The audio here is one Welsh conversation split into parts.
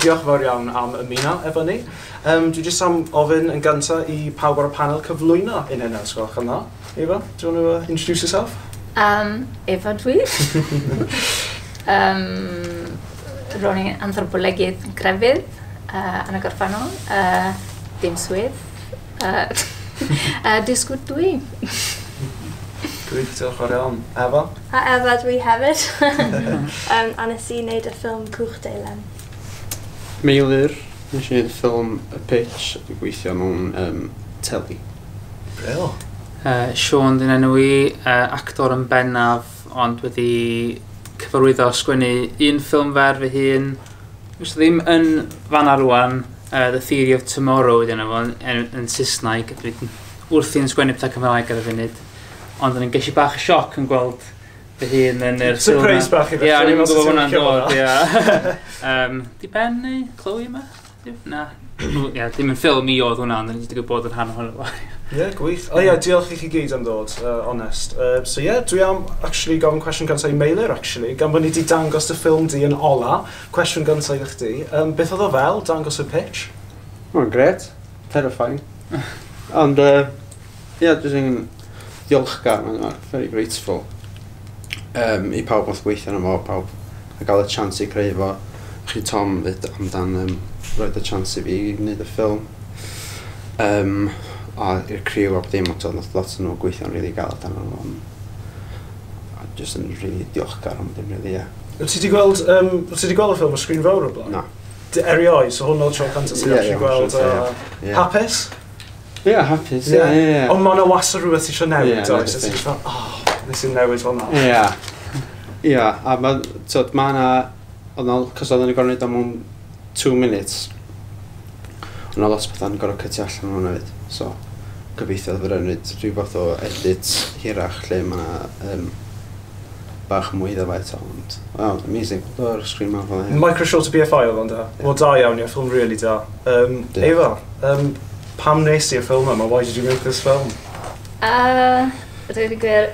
Diolch yn fawr iawn am ymuno efo ni. Dwi jyst am ofyn yn gyntaf i pawb ar y panel cyflwyno un hynna, os gwelwch yn dda. Eva, do you want to introduce yourself? Eva dwi. Ro'n i'n anthropolegydd grefydd yn y gorffennol. Dim swydd. Dysgwr dwi. Gwych, diolch fawr iawn. Eva? A Eva dwi hefyd. A nes i wneud y ffilm Cwch Deilen. Meilir, nes i wneud y ffilm Y Pitch, dwi'n gweithio mewn teli. Brill. Sean dyn enw i, actor yn bennaf, ond wedi cyfarwyddo sgwennu un ffilm fer fy hun. Wnes ddim yn fanna rwan, The Theory of Tomorrow ydy enw fo yn Saesneg. Dwi wrthi'n sgwennu pethau Cymraeg ar y funud. Ond o'n i'n ges i bach o sioc yn gweld fy hun yn yr ffilm. Surprise bach i Ie, o'n i'n ddechrau, gwybod hwnna'n os ti'n dod, licio ie. Di Ben neu Chloe yma? Na. Ie, dim yn ffilm i oedd hwnna, ond o'n i'n digwydd bod yn rhan ohono fo. Ie, yeah, gwych. O ie, yeah, diolch i chi gyd am ddod, honest. So ie, yeah, dwi am actually gofyn cwestiwn gyntaf i Meilir, actually, gan bod ni wedi dangos dy ffilm di yn ola. Cwestiwn gyntaf i chdi. Beth oedd o fel, dangos y Pitch? Mae'n gret. Terrifying. Ond, ie, yeah, jyst yn diolchgar, mae'n very grateful i pawb wrth gweithio arno fo, pawb a gael y chance i creu fo. Chi Tom fyd amdan roed y chance i fi i wneud y ffilm. A i'r criw a dim, ond oedd lot o'n nhw gweithio'n really galed arno fo. A jyst yn really diolchgar am dim really, ie. Wyt ti 'di gweld, wyt ti 'di gweld y ffilm o sgrin fawr o blaen? Na. Erioed, so hwn o'r tro cyntaf ti'n Ie, actually ie, gweld. siŵr, ie. Hapus? Ie, hapus, ie, ie. Ond mae yna wastad rhywbeth ti eisiau newid, Ie, oes? na, A ti'n definitely. fel, oh, nes i'n newid hwnna. Ie. Ie, a ma, tyd, ma na, oedd na, cos oedden ni gorfod neud o mewn 2 minutes. Oedd na lot o bethau'n gorfod cytio allan o'n hwnna fyd. So, gobeithio fydden nhw'n neud rhyw fath o edit hirach lle ma na bach mwy iddo fe eto. Ond, wow, amazing. O'r sgrin mawr fel yna. Microshort o BFI oedd o'n da. Wel, da iawn, ie, ffilm really da. Diolch. Eva, pam nes ti y ffilm yma? Why did you make this film? Dweud y gwir,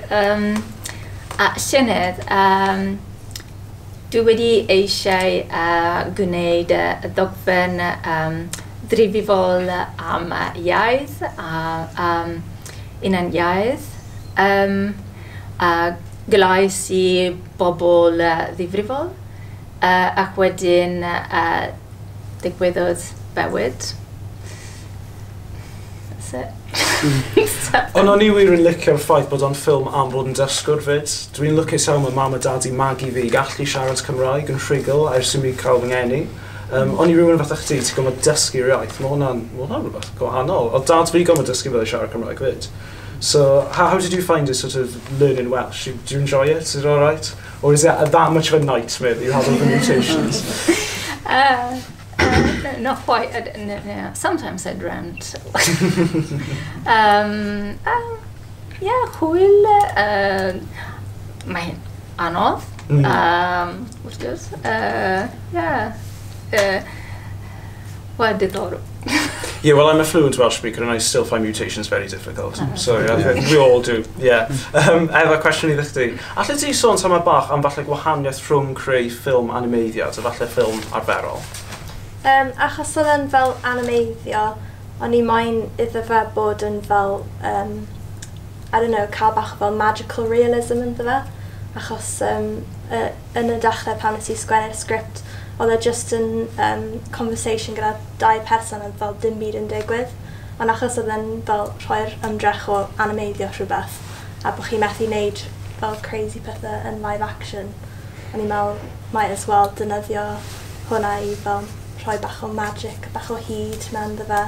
a llynedd, dwi wedi eisiau gwneud y dogfen ddifrifol am iaith a unan iaith. A glais i bobl ddifrifol ac wedyn digwyddodd bywyd. That's it. Ond o'n i wir yn licio'r ffaith bod o'n ffilm am bod yn dysgwr fyd. Dwi'n lwcus iawn mae mam a dad i magu fi i gallu siarad Cymraeg yn rhugl ers i mi cael fy ngeni. O'n i rhywun fatha chdi, ti'n gorfod dysgu'r iaith, ma hwnna'n rhywbeth gwahanol. Oedd dad fi gorfod dysgu fel i siarad Cymraeg fyd. So, how did you find it sort of learning Welsh? Do you enjoy it? Is it all right? Or is it that much of a nightmare that you have all the mutations? No, not quite. No, no. Sometimes I'd rant. Yeah, hwyl. Mae'n anodd. Wrth gwrs. Yeah. Wel, diddorol. Yeah, well, I'm a fluent Welsh speaker and I still find mutations very difficult. So, yeah, I think we all do, yeah. Eva, cwestiwn i chdi. Allet ti sôn tamad bach am falle gwahaniaeth rhwng creu ffilm animeiddiad a falle ffilm arferol? Achos oedd e'n fel animeiddio, o'n i moyn iddo fe bod yn fel, I don't know, cael bach o fel magical realism ynddo fe. Achos yn y dechrau pan nes i sgwennu'r sgript, oedd e just yn conversation gyda dau person a fel dim byd yn digwydd. Ond achos oedd e'n fel rhoi'r ymdrech o animeiddio rhywbeth, a bod chi methu wneud fel crazy pethau yn live action, o'n i'n meddwl might as well defnyddio hwnna i fel rhoi bach o magic, bach o hud mewn iddo fe,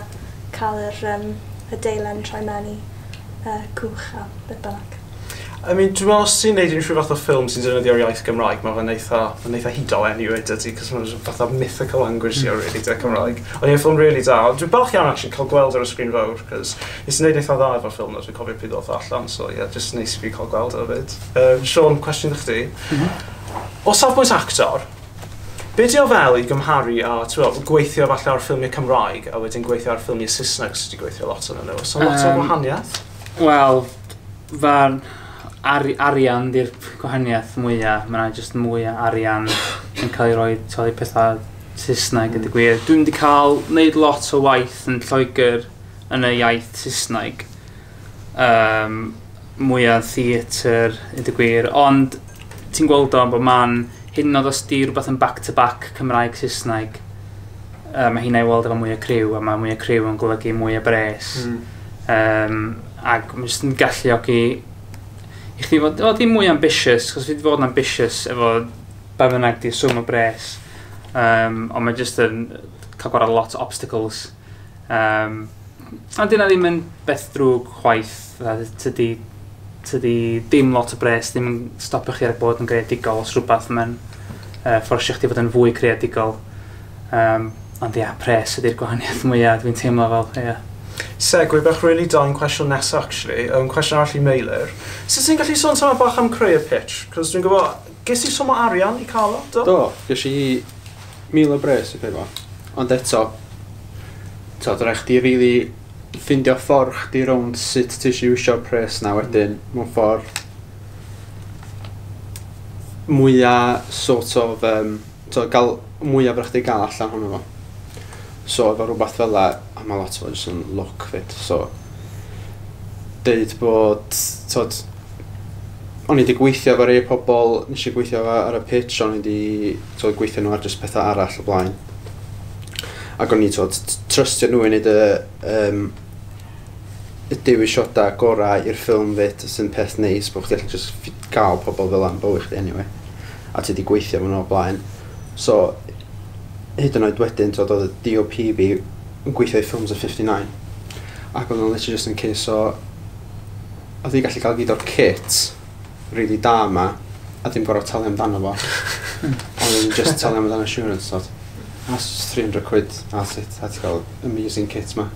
cael y deilen troi mewn i cwch a beth bynnag. I mean, dwi'n meddwl os ti'n neud unrhyw fath o ffilm sy'n defnyddio'r iaith Gymraeg, mae fe'n eitha hudol anyway, dydy, cos mae'n fath o mythical language sy'n really da Cymraeg. Ond ie, ffilm really da. Dwi'n balch iawn actually cael gweld ar y sgrin fawr, cos nes i wneud eitha dda efo'r ffilm, dwi'n cofio pryd ddoth allan, so ie, yeah, just neis i fi cael gweld o fyd. Sean, cwestiwn i chdi. O safbwynt actor, be di o fel i gymharu a ti'n gwbod, gweithio falle ar ffilmiau Cymraeg a wedyn gweithio ar ffilmiau Saesneg sydd wedi gweithio lot yn nhw? So lot o gwahaniaeth? Wel, fa'r arian di'r gwahaniaeth mwyaf. Mae yna jyst mwy o arian yn cael ei roi i pethau Saesneg, ydy gwir. Dwi'n wedi cael wneud lot o waith yn Lloegr yn y iaith Saesneg. Mwyaf theatr, ydy gwir. Ond ti'n gweld o bod ma'n hyd yn oed os di rhywbeth yn back-to-back Cymraeg Saesneg, mae hynna i weld efo mwy o criw, a mae mwy o criw yn golygu mwy o bres. Ac mae jyst yn galluogi i chdi fod, o, ddim mwy ambitious, chos fi wedi fod yn ambitious efo be bynnag di swm o bres. Ond mae jyst yn cael gwared lot o obstacles. Ond dyna ddim yn beth drwg chwaith, tydi dim lot o bres, ddim yn stopio chi ar bod yn greadigol os rhywbeth mae'n fforsio chdi fod yn fwy creadigol. Ond ia, pres ydy'r gwahaniaeth mwyaf, dwi'n teimlo fel, ia. Segue bach really da i'n cwestiwn nesaf, actually. Cwestiwn arall i Meilir. Sut ti'n gallu sôn tam bach am creu y pitch? Cos dwi'n gwybod, ges i swm o arian i cael o, do? Do, ges i 1,000 o bres i creu fo. Ond eto, to, rhaid chdi really ffindio ffordd chdi rownd sut ti eisiau iwsio'r pres na wedyn mewn ffordd mwyaf sort of, to, gael mwyaf rhaid chdi gael allan hwnnw fo. So efo rhywbeth fel la, a mae lot o jyst yn luck fyd, so deud bod, tod, o'n i wedi gweithio efo rei pobl, nes i gweithio efo ar y pitch, o'n i wedi tod, gweithio nhw ar jyst pethau arall o blaen. Ac o'n i tod, trystio nhw i wneud y dewisiadau gorau i'r ffilm fyd, sy'n peth neis, bod chdi allan jyst gael pobl fel am bywyd chdi anyway. A ti wedi gweithio efo nhw o blaen. So, hyd yn oed wedyn, tod, oedd y DOP fi yn gweithio i Films of 59. Ac oedd o'n literally just yn case o... Oedd hi gallu cael gyd o'r kit really da yma, a ddim gorfod talu amdano fo. Ond oedd hi'n just talu amdano insurance, tod. That's 300 quid, that's it. A ti'n cael amazing kit ma.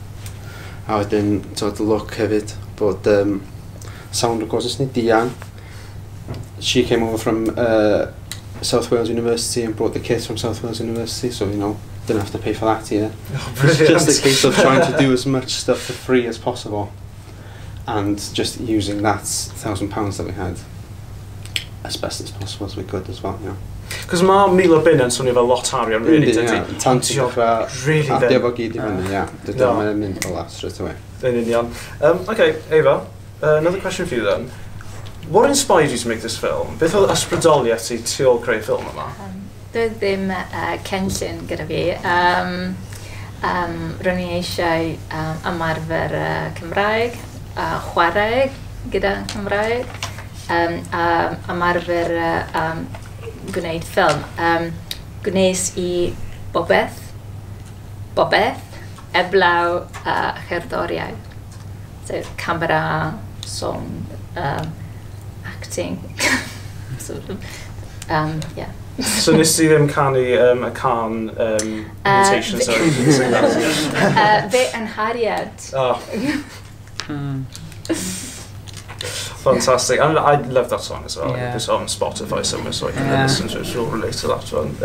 A wedyn, tod, luck hefyd, bod sound recordist ni, Dian, she came over from South Wales University and brought the kit from South Wales University, so, didn't have to pay for that either. Oh, It's brilliant. just a case of trying to do as much stuff for free as possible and just using that £1,000 that we had as best as possible as we could as well. Cos mae 1,000 o bunna yn swnio fel lot arian, really, Yndi, dydy? ie. Tan ti'n dechrau Really adio ddim. fo gyd i fyny, ie. Dydy No. o'n mynd fel that straight away. Yn union. Okay, Ava, another question for you then. What inspired you to make this film? Beth oedd ysbrydoliaeth ti tu ôl creu ffilm yma? Doedd ddim cynllun gyda fi. Ro'n i eisiau ymarfer Cymraeg, a chwarae gyda Cymraeg, a ymarfer gwneud ffilm. Gwnes i bobeth, eblaw cherddoriaeth. So, camera, song, acting, sort of, yeah. So nes ti ddim canu y can invitation, sorry. Sing that. Fy nghariad. Oh, fantastic. And I love that song as well. Yeah. It's on Spotify somewhere so I can listen to it. It's all relate to that one.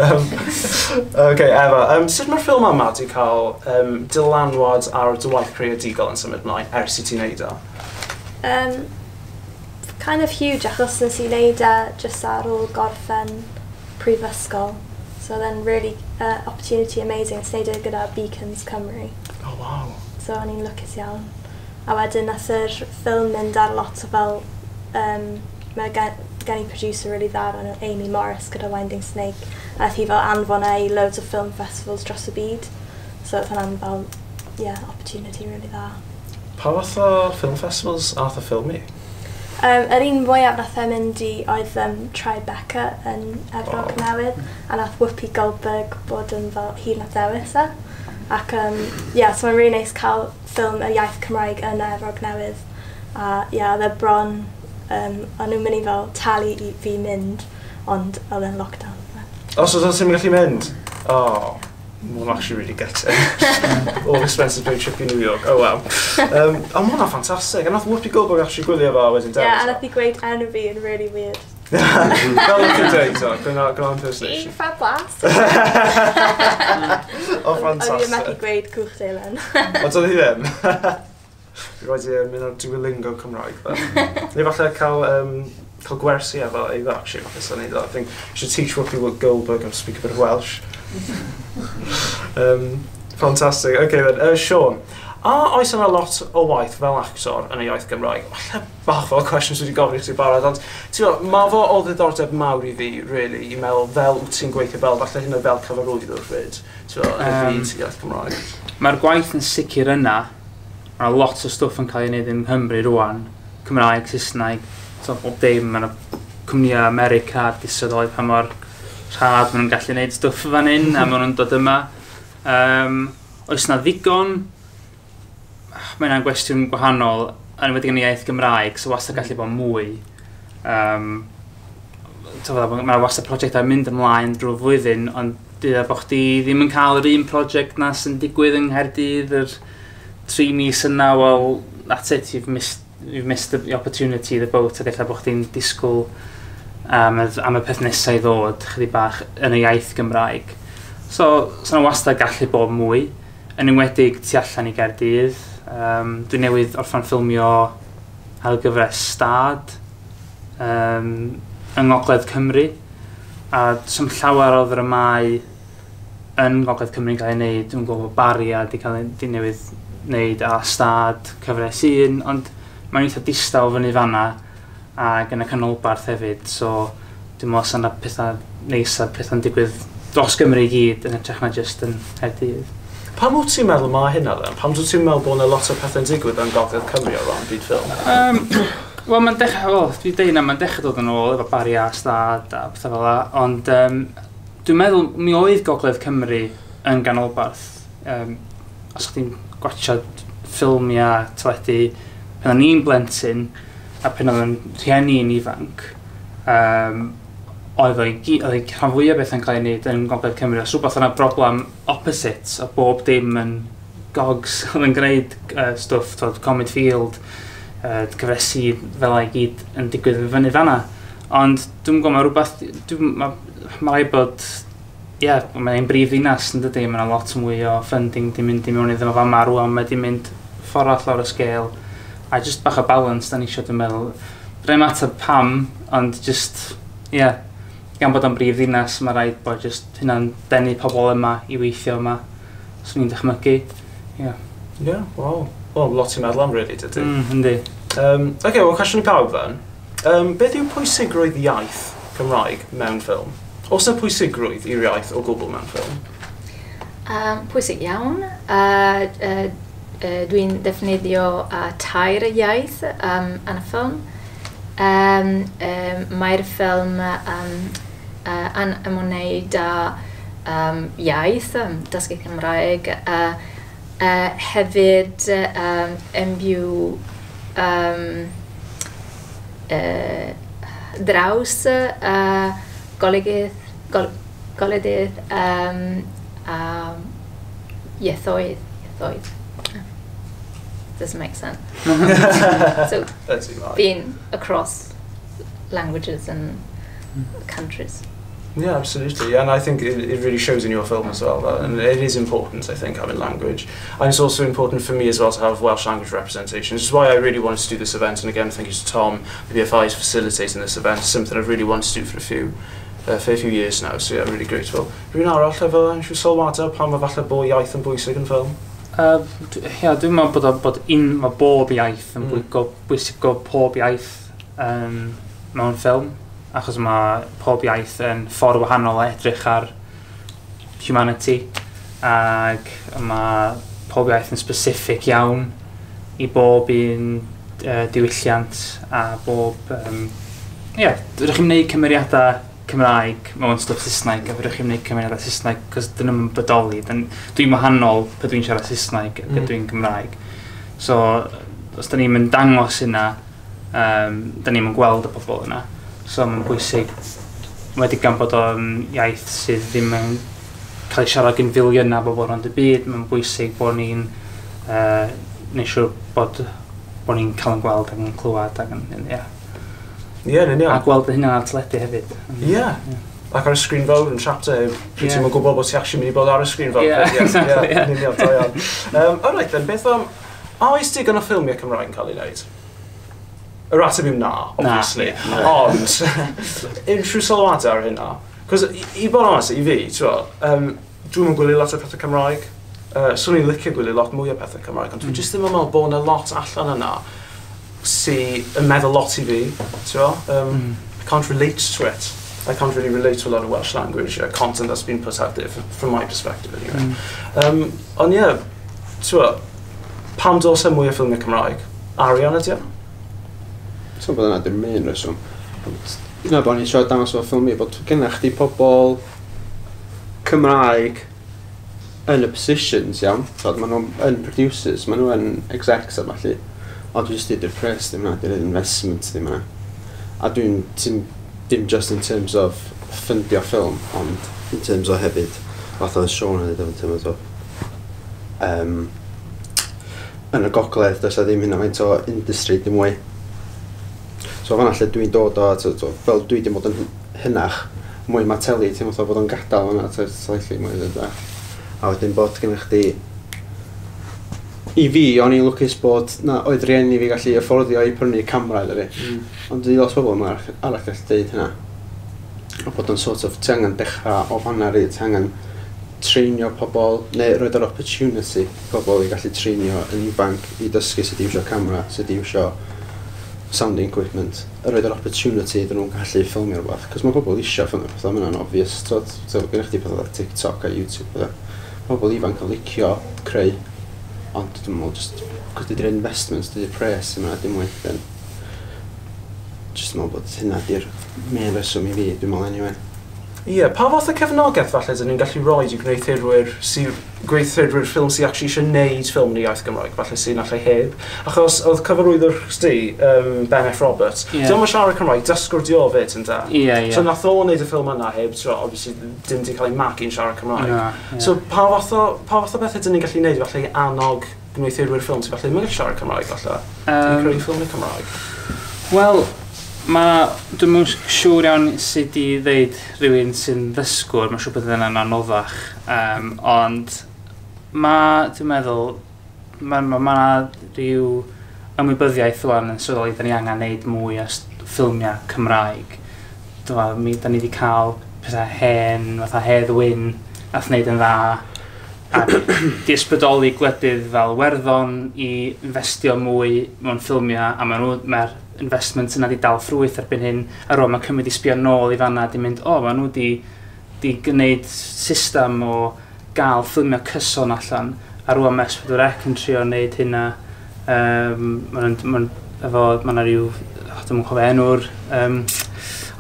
Okay, Eva, sut mae'r ffilm yma wedi cael dylanwad ar dy waith creadigol yn symud mlaen ers i ti wneud o? Kind of huge achos nes i wneud e just ar ôl gorffen prifysgol. So then really opportunity amazing to wneud e gyda Beacons Cymru. Oh, wow. So o'n i'n lwcus iawn. A wedyn nath yr ffilm mynd ar lot o fel, mae gen i producer really dda o'r enw Amy Morris gyda Winding Snake. A nath hi fel anfon e i loads of film festivals dros y byd. So oedd hwnna'n fel, yeah, opportunity really dda. Pa fath o film festivals ath y ffilm i? Yr un mwyaf nath e mynd i oedd Tribeca yn Efrog Newydd, a nath Whoopi Goldberg bod yn fel hi nath ddewis e. Ac yeah, so mae'n really nice cael ffilm y iaith Cymraeg yn Efrog Newydd. A yeah, oedd e bron, o'n nhw'n mynd i fel talu i fi mynd, ond oedd e'n lockdown. Oh, so ti'n gallu mynd? Oh, well, I'm actually really gutted. All expenses paid trip i New York. Oh, wow. Oh, ma hwnna'n ffantastig. A nath Whoopi Goldberg actually gwylio fo a wedyn dewis. Yeah, a nath hi gweud enw fi yn really weird. Fel oedd ti'n dweud, o, gwna impersonation. Efa Blas. Oh, Oedd hi'n methu ffantastig. gweud cwch deilen. Ond oedd hi ddim. Fi rhaid i mynd ar Duolingo Cymraeg, then. Neu falle cael gwersi efo Eva, actually, falle sy'n neud. I think you should teach Whoopi Goldberg how to speak a bit of Welsh. Fantastic. Okay then, Sean, a oes yna lot o waith fel actor yn y iaith Gymraeg? Falle bach fel cwestiwn sydd wedi gofyn i ti barod, ond ti'n gwbod, mae fo o ddiddordeb mawr i fi, really, i meddwl fel wyt ti'n gweithio fel, falle hynny fel cyfarwyddwr fyd, ti'n gwbod, yn y byd iaith Cymraeg. Mae'r gwaith yn sicr yna. Mae lot o stwff yn cael ei wneud yng Nghymru rwan. Cymraeg, Saesneg, so bob dim. Mae yna cwmnïau America di sylweddoli pa mor rhad maen nhw'n gallu gwneud stwff fan hyn a maen nhw'n dod yma. Oes na ddigon? Mae hynna'n gwestiwn gwahanol, yn enwedig yn y iaith Gymraeg, so wastad gallu bod mwy. Mae wastad prosiectau'n mynd ymlaen drwy'r flwyddyn, ond dweud bod chdi ddim yn cael yr un prosiect na sy'n digwydd yng Nghaerdydd yr 3 mis yna, well, that's it, you've missed the opportunity, the boat, ac ella bod chdi'n disgwyl am y peth nesaf i ddod, chydig bach yn y iaith Gymraeg. So, so wastad gallu bod mwy, yn enwedig tu allan i Gaerdydd. Dwi newydd orffan ffilmio ar gyfres Stad yng Ngogledd Cymru, a does llawer o ddramau yn Ngogledd Cymru'n cael ei wneud. Dwi'n gwybod bod Barry a di cael ei di newydd wneud a Stad cyfres 1, ond mae'n eitha distaw fyny fanna ac yn y canolbarth hefyd, so dwi'n meddwl sa'n pethau neis a pethau'n digwydd dros Gymru i gyd yn hytrach na jyst yn Nghaerdydd. Pam wyt ti'n meddwl mae hynna then? Pam wyt ti'n meddwl bod yna lot o pethau'n digwydd yn Gogledd Cymru o ran byd ffilm? Wel, mae'n dechrau, wel, dwi'n deud na, mae'n dechrau dod yn ôl efo Barry a Stad a pethau fel la, ond dwi'n meddwl mi oedd Gogledd Cymru yn ganolbarth. Os chdi'n gwatchad ffilmiau, teledu, pan o'n i'n blentyn a pan oedd yn rhieni yn ifanc, oedd ei rhan fwyaf beth yn cael ei wneud yn Gogledd Cymru. Os rhywbeth yna broblem opposite o bob dim yn Gogs oedd yn gwneud stwff, twod, Comed Field, cyfresi fel ei gyd yn digwydd yn fyny fanna. Ond dwi'n gwybod, mae rhywbeth, mae rhaid bod, ie, yeah, mae'n brif ddinas yn dydy, mae yna lot mwy o funding di mynd i mewn iddo fo fama rwan, mae di mynd ffordd arall lawr y scale, a just bach o balance da ni eisiau, dwi'n meddwl. Rhaid ateb pam, ond just, ie, yeah, gan bod o'n brif ddinas, mae rhaid bod just hynna'n denu pobl yma i weithio yma. So ni'n dychmygu. Ie. Yeah. Yeah, wow. Well, lot i'n meddwl am, really, dydy. Yndi. Okay, wel, cwestiwn i pawb then. Beth yw pwysigrwydd iaith Cymraeg mewn ffilm? Oes yna pwysigrwydd i'r iaith o gwbl mewn ffilm? Pwysig iawn. Dwi'n defnyddio tair iaith yn y ffilm. Mae'r ffilm yn ymwneud â iaith, dysgu Cymraeg, hefyd yn byw draws golygydd ieithoedd. Ieithoedd. Doesn't make sense. So, That's right. being across languages and countries. Yeah, absolutely. And I think it really shows in your film as well. And it is important, I think, having language. And it's also important for me as well to have Welsh language representation, which is why I really wanted to do this event. And again, thank you to Tom, the BFI, for facilitating this event. It's something I've really wanted to do for a fair few years now. So yeah, really grateful. Rhywun arall efo unrhyw sylwadau pam mae falle bod iaith yn bwysig yn ffilm? Ia, dwi'n meddwl bod un, mae bob iaith yn bwysig go pob iaith mewn ffilm, achos mae pob iaith yn ffordd wahanol o edrych ar humanity, ac mae pob iaith yn specific iawn i bob un diwylliant a bob... Ie, yeah, rydych chi'n gwneud cymeriadau Cymraeg mewn stwff Saesneg a fedrwch chi'n gwneud cymeriadau Saesneg cos dyn nhw'n bodoli. Dwi'n wahanol pe dwi'n siarad Saesneg ac dwi'n Gymraeg. So, os da ni'n mynd dangos hynna, da ni'n mynd gweld y bobl yna. So, mae'n bwysig, wedi gan bod o'n iaith sydd ddim yn cael ei siarad gan filiynau o bobl rownd y byd, mae'n bwysig bod ni'n neud siŵr bod ni'n cael yn gweld ac yn clywed ac yn, ie. Ie, yn union. A gweld hynna ar teledu hefyd. Ie. Ac ar y sgrin fawr yn chapter, pryd ti'n gwybod bod ti actually mynd i bod ar y sgrin fawr. Yeah, exactly, Ie, yn union, da iawn. Alright then, beth am... A oes digon o ffilmiau Cymraeg yn cael ei wneud? Yr ateb yw na, obviously. Na. Ond, unrhyw sylwadau ar hynna? Cos i bod yn honest, i fi, ti'n dwi'n yn gwylio lot o pethau Cymraeg. Swn i'n licio gwylio lot mwy o pethau Cymraeg, ond dwi'n just ddim yn meddwl bod yna lot allan yna sy'n yn meddwl lot i fi, ti'n I can't relate to it. I can't really relate to a lot of Welsh language content that's been put out there, from my perspective anyway. Ond ie, yeah, ti'n pam dos e mwy o ffilmiau Cymraeg? Arian ydi o? So bod yna dim main reswm. Ond na bod ni'n siarad dangos o ffilm i, bod gennych chdi pobl Cymraeg yn y positions, iawn. So, maen nhw yn producers, maen nhw yn execs a falle. Ond dwi'n just dweud, di'r pres ddim yna, di'r investment ddim yna. A dwi'n, dim just in terms of ffundio ffilm, ond in terms o hefyd, fath oedd Sean yn dweud, in terms of yn y gogledd, does 'na ddim hynna faint o industry dim mwy. So fan'na lle dwi'n dod o, to, fel dwi wedi bod yn hynach, mwy mae teli, ti'n meddwl bod o'n gadael yna, slightly mwy dda. A wedyn bod gennych chdi. I fi, o'n i'n lwcus bod na, oedd rieni fi gallu afforddio i prynu camera iddo fi. Ond di lot o bobl yma arall gallu deud hynna. A bod yn sort of, ti angen dechrau o fanna rili, ti angen treinio pobl, neu roed yr opportunity pobl i gallu treinio yn ifanc i dysgu sut i iwsio camera, sut i iwsio sounding equipment, a roed yr opportunity iddyn nhw'n gallu ffilmio rhywbeth. Cos mae pobl eisiau ffilmio pethau, mae hynna'n obvious. T'od, so, gennych chdi pethau fel TikTok a YouTube, pethau. Pobl ifanc yn licio creu, ond dwi'n meddwl just, cos dydy'r investments, dydy'r pres yma, dim mwy, then just meddwl bod hynna di'r main reswm i fi, dwi'n meddwl anyway. Ie, yeah, pa fath o cefnogaeth falle dyn ni'n gallu rhoi i gwneuthurwyr ffilm sy'n actually eisiau neud ffilm yn y iaith Gymraeg, falle sy'n allai heb? Achos oedd cyfarwyddwr chdi, Ben F. Roberts, yeah. Dio'm yn siarad Cymraeg, dysgwr di o fyd, ynda? Ie. So nath o wneud y ffilm yna heb, so obviously dim di cael ei magu'n siarad Cymraeg. Na, ie. So pa fath o bethau dyn ni'n gallu neud falle i annog gwneuthurwyr ffilm sy'n falle ddim yn gallu siarad Cymraeg falle, i creu ffilm yn y Cymraeg? Wel, dwi'n mwyn siŵr iawn sut i ddeud rhywun sy'n ddysgwr, mae'n siŵr bod yna'n anoddach. Ond dwi'n meddwl, ma rhyw ymwybyddiaeth rwan yn sylweddoli da ni angen neud mwy o ffilmiau Cymraeg. Da ni wedi cael pethau hen, fatha Hedd Wyn, nath wneud yn dda, a di ysbrydoli gwledydd fel Werddon i investio mwy mewn ffilmiau, a mae'r investment yna di dal ffrwyth erbyn hyn, a rwan mae cymryd i sbio nôl i fanna, di mynd, o, maen nhw di gwneud system o gael ffilmiau cyson allan, a rwan mae S4C yn trio wneud hynna. Ma' 'na ryw, oh, dwi'm yn cofio enw'r,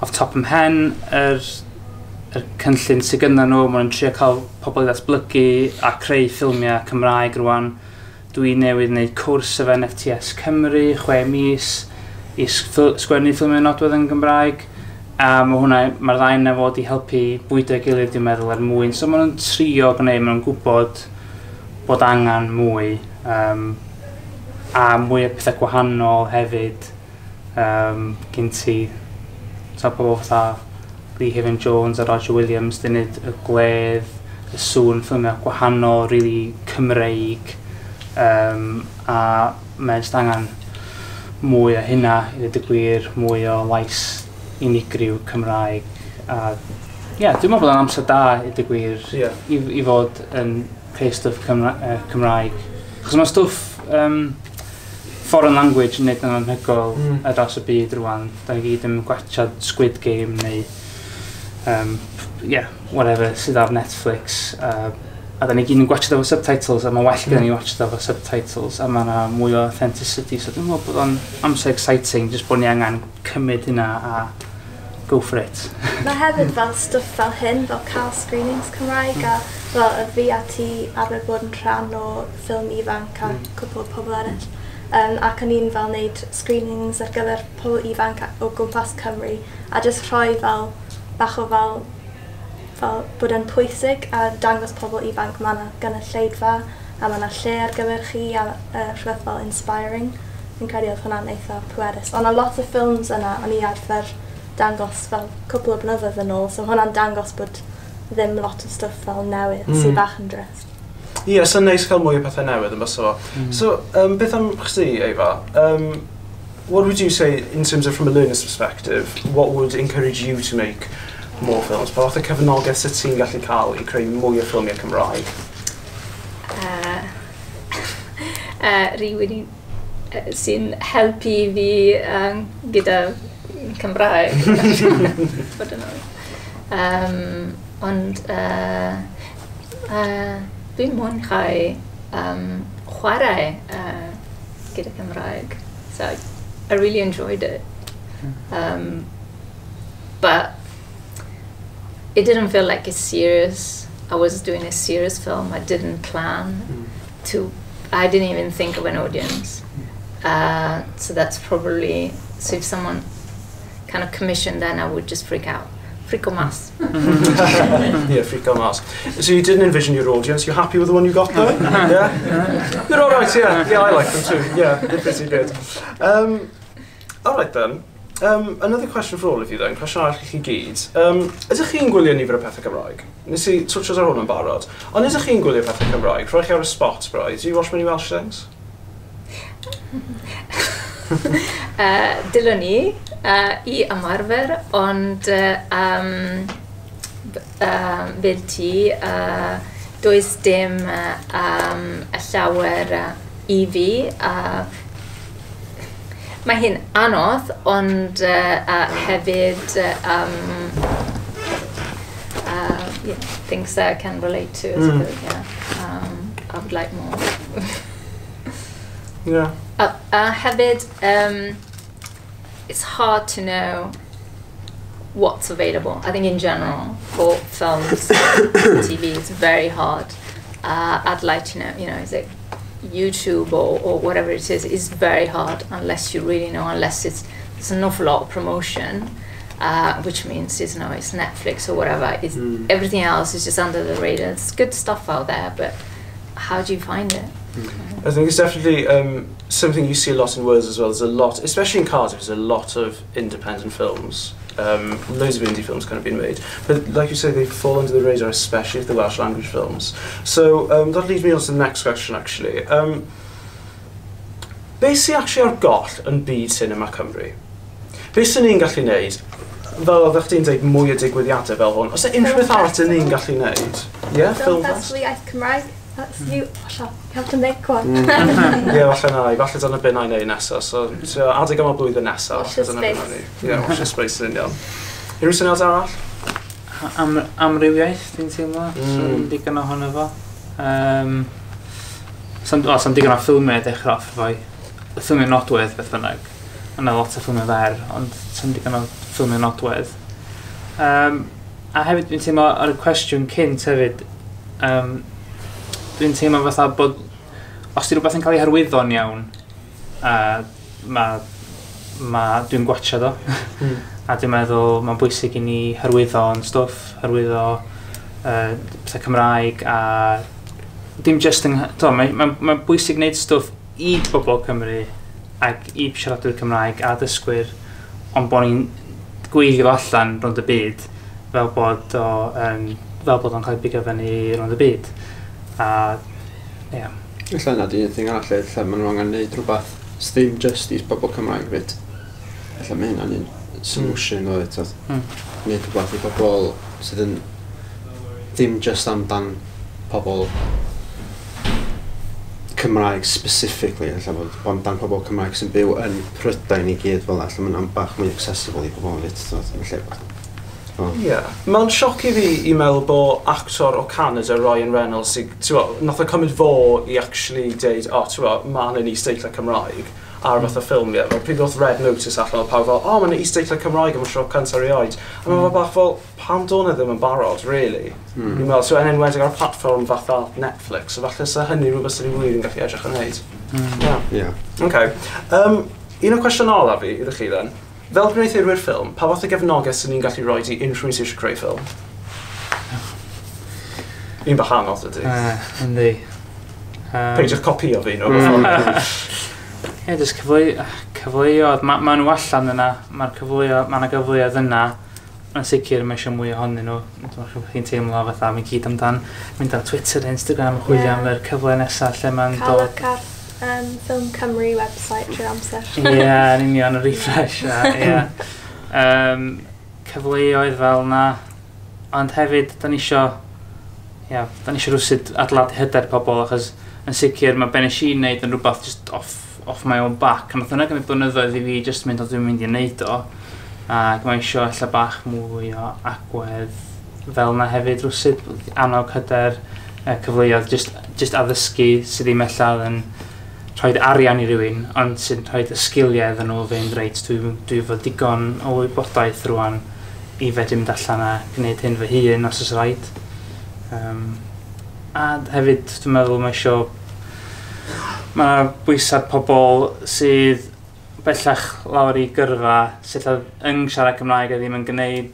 off top 'y mhen, yr cynllun sydd gynna nhw, maen nhw'n trio cael pobl i ddatblygu a creu ffilmiau Cymraeg rwan. Dwi newydd wneud cwrs efo NFTS Cymru, 6 mis, i sgwennu ffilmiau nodwedd yn Gymraeg. A mae hwnna, mae'r ddau yna fod i helpu bwydo ei gilydd, dwi'n meddwl, er mwyn. So maen nhw'n trio gwneud, maen nhw'n gwybod bod angen mwy. A mwy o pethau gwahanol hefyd. Gyn ti, so pobl fatha Lee Haven Jones a Roger Williams, dyn neud Y Gwledd, Y Sŵn, ffilmiau gwahanol, really Cymreig. A mae jyst angen mwy o hynna, i ddweud y gwir, mwy o lais unigryw Cymraeg. A ie, yeah, dwi'n meddwl bod o'n amser da, i ddweud y gwir, i fod yn creu stwff Cymraeg. Chos mae stwff foreign language yn neud yn anhygoel ar draws y byd rwan. Da ni gyd yn gwachad Squid Game neu yeah, whatever sydd ar Netflix. A da ni gyd yn gwachad efo subtitles a mae'n well gyda ni watchad efo subtitles a mae yna mwy o authenticity. So dwi'n meddwl bod o'n amser exciting, jyst bod ni angen cymryd hynna a go for it. Mae hefyd fel stwff fel hyn, fel cael screenings Cymraeg a fel y fi a ti arfer bod yn rhan o ffilm ifanc a cwpl o pobl eraill. Ac o'n i'n fel wneud screenings ar gyfer pobl ifanc o gwmpas Cymru a jyst rhoi fel bach o fel bod yn pwysig a dangos pobl ifanc mae yna gynulleidfa a mae yna lle ar gyfer chi a rhywbeth fel inspiring. Fi'n credu oedd hwnna'n eitha pwerus. Ond a lot o ffilms yna o'n i arfer dangos fel cwpl o blynyddoedd yn ôl, so hwnna'n dangos bod ddim lot o stwff fel newydd sy'n bach yn drist. Ie, yeah, so neis cael mwy o pethau newydd yn bysa fo. So, beth am chdi, Eva? What would you say, in terms of from a learner's perspective, what would encourage you to make more films? Pa fath o cefnogaeth sydd ti'n gallu cael i creu mwy o ffilmiau Cymraeg? Rhywun sy'n helpu fi gyda Cymraeg. Fod yn oed. Ond dwi'n mwynhau chwarae gyda Cymraeg. So I really enjoyed it. But it didn't feel like it's serious. I was doing a serious film. I didn't plan to. I didn't even think of an audience. So that's probably. So if someone kind of commissioned, then I would just freak out. Freako mas. Yeah, freak out mas. So you didn't envision your audience. You happy with the one you got though? Yeah? They're all right, yeah. Yeah, I like them too. Yeah, they're pretty good. All right then. Another question for all of you then, cwestiwn arall i chi gyd. Ydych chi'n gwylio nifer o pethau Cymraeg? Nes i twtio ar hwn yn barod. Ond ydych chi'n gwylio pethau Cymraeg? Rhoi chi ar y spot, bro. Do you watch many Welsh things? Dylwn i i ymarfer, ond fel ti, does dim y llawer i fi. Mae hyn anodd, ond hefyd yeah, things that I can relate to, I suppose, yeah. I would like more. Hefyd, it's hard to know what's available. I think in general, for films, TV, it's very hard. I'd like to know, is it YouTube or whatever it is? It's very hard unless you really know, unless it's an awful lot of promotion, which means it's Netflix or whatever. It's everything else is just under the radar. It's good stuff out there, but how do you find it? I think it's definitely something you see a lot in Wales as well. There's a lot, especially in Cardiff, there's a lot of independent films. Loads of indie films kind of been made. But like you say, they fall under the radar, especially the Welsh language films. So that leads me on to the next question, actually. Beth sy'n actually ar goll yn byd cinema Cymru? Beth sy'n ni'n gallu neud? Fel oeddech chdi'n dweud, mwy o digwyddiadau fel hwn. Oes e unrhyw beth arall dyn ni'n gallu neud? Yeah, Film Film Fest? Festival Iaith Cymraeg. That's you. You have to make one. Ie, falle na i. Falle dyna beth na i neud nesaf. So adeg yma blwyddyn nesaf. Watch the falle dyna be na space. i. Ie, watch the space yn union. Unrhyw syniad arall? Amrywiaeth, dwi'n teimlo. So, ddim digon ohono fo. So'm digon o ffilmiau dechrau off efo'i. Ffilmiau nodwedd, beth bynnag. Yna lot o ffilmiau fer, ond so'm digon o ffilmiau nodwedd. A hefyd dwi'n teimlo ar y cwestiwn cynt hefyd, dwi'n teimlo fatha bod os di rhywbeth yn cael ei hyrwyddo'n iawn, ma dwi'n gwatchad o. A dwi'n meddwl mae'n bwysig i ni hyrwyddo yn stwff, hyrwyddo pethau Cymraeg a dim just yn. Mae'n bwysig gwneud stwff i bobl Cymru ac i siaradwyr Cymraeg a dysgwyr, ond bod ni'n gweithio fo allan rownd y byd fel bod o'n cael ei bigo fyny rownd y byd. A, ie. Yeah. Ella yna di un thing arall, lle maen nhw angen neud rhywbeth sydd ddim just i bobl Cymraeg fyd. Ella mae hynna'n un solution o it. Neud rhywbeth i bobl sydd yn ddim just amdan pobl Cymraeg specifically, ella bod amdan pobl Cymraeg sy'n byw yn Prydain i gyd fel 'na, ella mae'n bach mwy accessible i pobl fyd. Felly, oh. Ie. Yeah. Mae'n sioc i fi i meddwl bod actor o Canada, Ryan Reynolds, sy'n, ti'n nath o cymryd fo i actually deud, o, oh, ti'n ma' yna isdeitlau Cymraeg ar fath o ffilmiau. Fel pryd ddoth Red Notice allan, oedd pawb fel, o, oh, mae'n isdeitlau Cymraeg am y tro cyntaf erioed. A mae'n bach fel, pam do'n e ddim yn barod, really? Fi'n meddwl, so yn enwedig ar platfform fatha Netflix, so falle sa hynny rhywbeth sy'n wir yn gallu edrych yn neud. Yeah. Okay. Un o'r cwestiwn olaf fi, iddo chi then. Fel gwneuthurwyr ffilm, pa fath o gefnogaeth sy'n ni'n gallu rhoi i unrhyw un sydd eisiau creu ffilm? Un bach anodd ydy. Yndi. Peidiwch copio fi, no. Ie, jyst cyfleoedd. Ma nhw allan yna. Mae yna gyfleoedd yna. Yn sicr mae eisiau mwy ohonyn nhw. Dwi'n meddwl chi'n teimlo fatha, mae gyd amdan mynd ar Twitter, Instagram, chwilio am yr cyfle nesaf lle mae'n Cael dod. look ar Ffilm Cymru website trwy'r amser. Ie, yn union, y refresh. Ie. cyfleoedd fel na, ond hefyd, da ni isio, ia, da ni isio rhywsut adeiladu hyder pobl, achos yn sicr mae be nes i wneud yn rhywbeth just off my own back, a nath hwnna gymryd blynyddoedd i fi just mynd o dwi'n mynd i wneud o, ac mae isio ella bach mwy o agwedd fel na hefyd rhywsut, annog hyder, cyfleoedd, just addysgu sydd ddim ella yn rhoi arian i rywun, ond sy'n rhoi y sgiliau iddyn nhw fynd, reit, dwi efo digon o wybodaeth rwan i fedru mynd allan a gwneud hyn fy hun os oes rhaid. A hefyd, dwi'n meddwl mae isio, mae bwysau pobl sydd bellach lawr i gyrfa, sydd yn siarad Cymraeg a ddim yn gwneud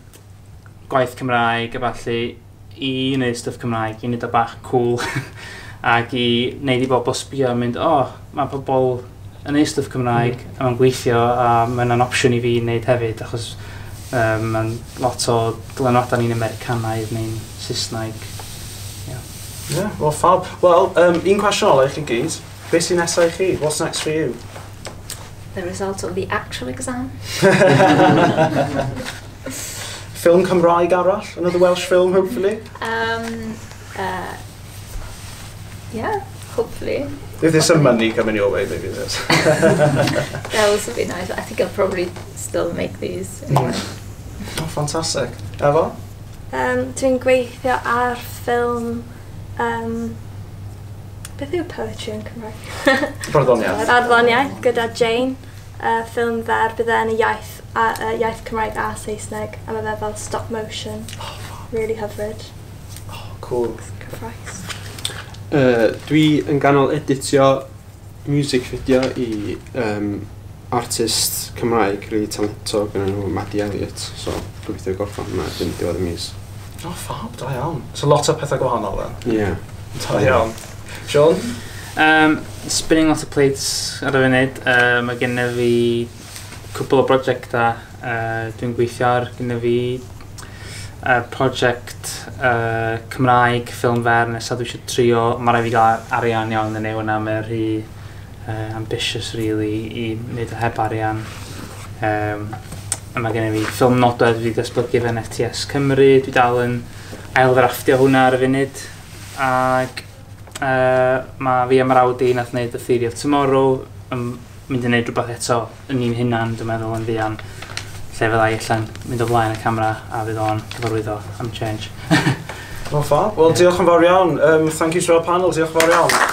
gwaith Cymraeg a ballu i wneud stwff Cymraeg, i wneud o bach cool ac i wneud i bobl sbio a mynd, o, oh, mae pobl yn neud stwff Cymraeg a mae'n gweithio a mae'n an opsiwn i fi wneud hefyd achos mae'n lot o dylanwadau ni'n Americanaidd neu'n Saesneg. Yeah, well, fab. Wel, un cwestiwn ola i chi gyd. Beth sy'n nesaf i chi? What's next for you? The result of the actual exam. Ffilm Cymraeg arall? Another Welsh film, hopefully? Yeah, hopefully. If there's some money coming your way, maybe there's. That would also be nice. I think I'll probably still make these anyway. Oh, fantastic. Efa? Dwi'n gweithio ar ffilm. Beth yw poetry yn Cymraeg? Barddoniaeth. Barddoniaeth gyda Jane. Ffilm fer bydd e yn y iaith, iaith Cymraeg a Saesneg. A mae fe fel stop motion. Really hyfryd. Oh, cool. Cyffrous. Dwi yn ganol editio music video i artist Cymraeg really talentog yn enw Maddie Elliott. So, gobeithio gorffan hwnna erbyn diwedd y mis. Oh, fab, da iawn. So lot o pethau gwahanol then. Yeah. Da iawn. Sean? Spinning lot of plates ar y funud. Mae gen fi cwpl o brosiectau dwi'n gweithio ar. Gen fi prosiect Cymraeg, ffilm fer nesaf dwi eisiau trio. Mae rhaid fi gael arian iawn yn ei hwnna. Mae'n rhy ambitious really i wneud o heb arian. A mae gen i fi ffilm nodwedd fi datblygu fe yn FTS Cymru. Dwi dal yn ailddrafftio hwnna ar y funud. Ac mae fi a mrawd i nath wneud The Theory of Tomorrow yn mynd i wneud rhywbeth eto yn ni'n hunan, dwi'n meddwl, yn fuan. Lle fydda i allan mynd o flaen y camera a fydd o'n cyfarwyddo am change. Well, fab. Wel, diolch yn fawr iawn. Thank you to our panel. Diolch yn fawr iawn.